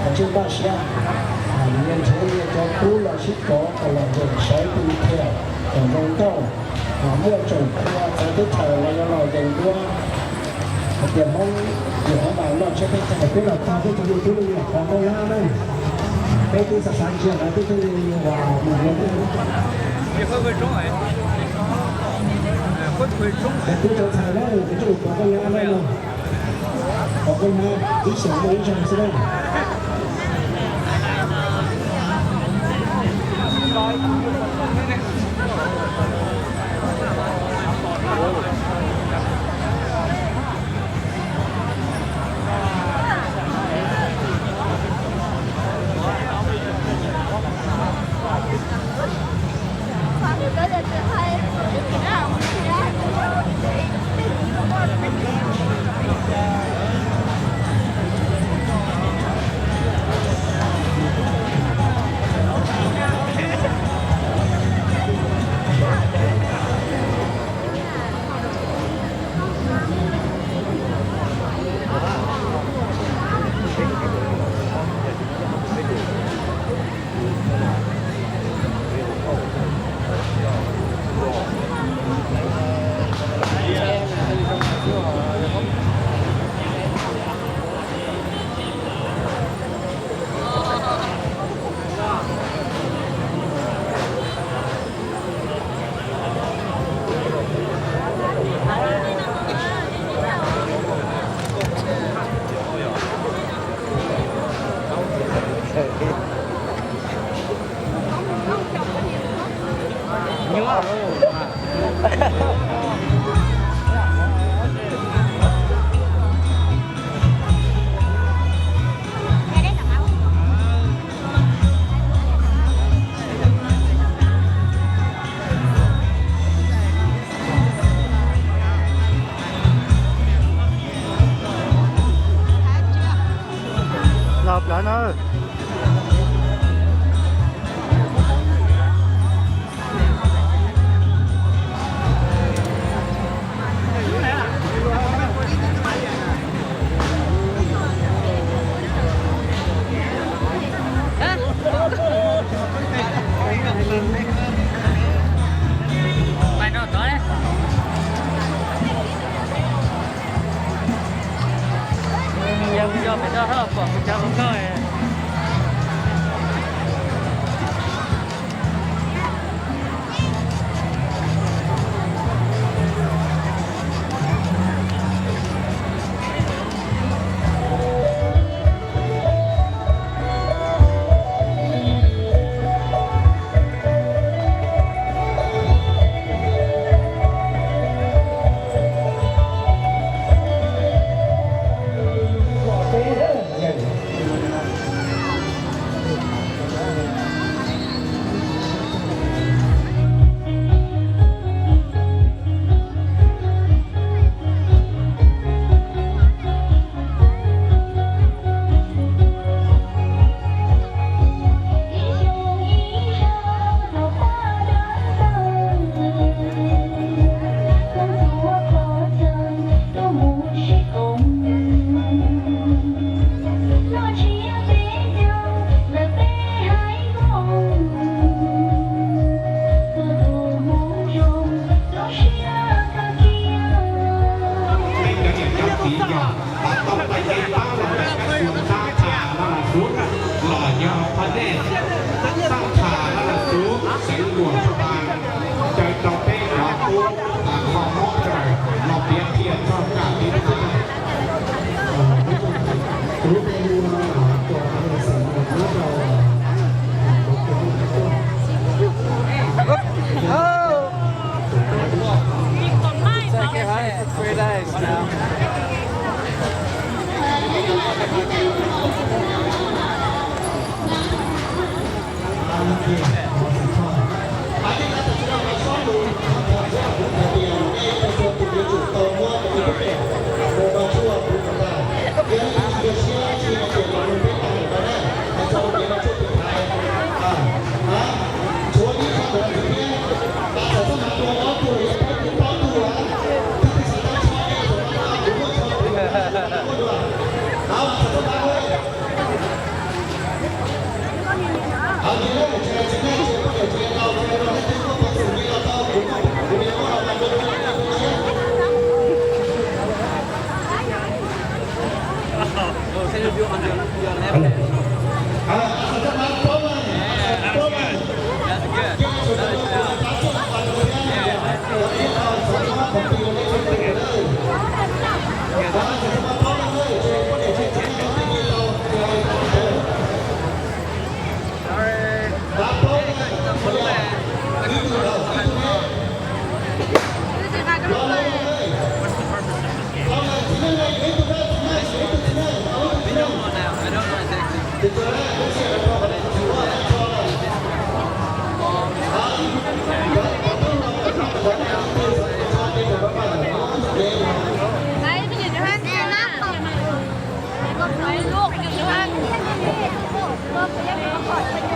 Qhov tseem npaj siab, nyias nrhiav nyias cov kub los sib kov kom los yeem saib tus thiam kom zoo nkauj, muaj tsoom qhua txawv teb chaws los yuav los yeem duab. Hais tias Hmoob yuav hov mas noj tsiab peb caug, peb los txog peb cov niam tub me nyuam qhov Nkauj Hlab na, peb twb xav xav ntsia lawv twb thiaj li uas mus yuav. Kuv cov ntxhais na, kuv coj mus pov Nkauj Hlab na, pov Nkauj Hlab ib xyoos muaj ib zaug xwb na. Los plawv na. Peb cov niam cov txiv yog tau pais ua tab tham no los sub, los yog pha dej tab tham no los sub, xeev luam tso tas, caw rau peb cov tub tas kho mob raws los piav qhia txog kam tiv thaiv. Take it high for three days now. Đấy, bây giờ nó ăn nè. Nó ăn. Nó ăn.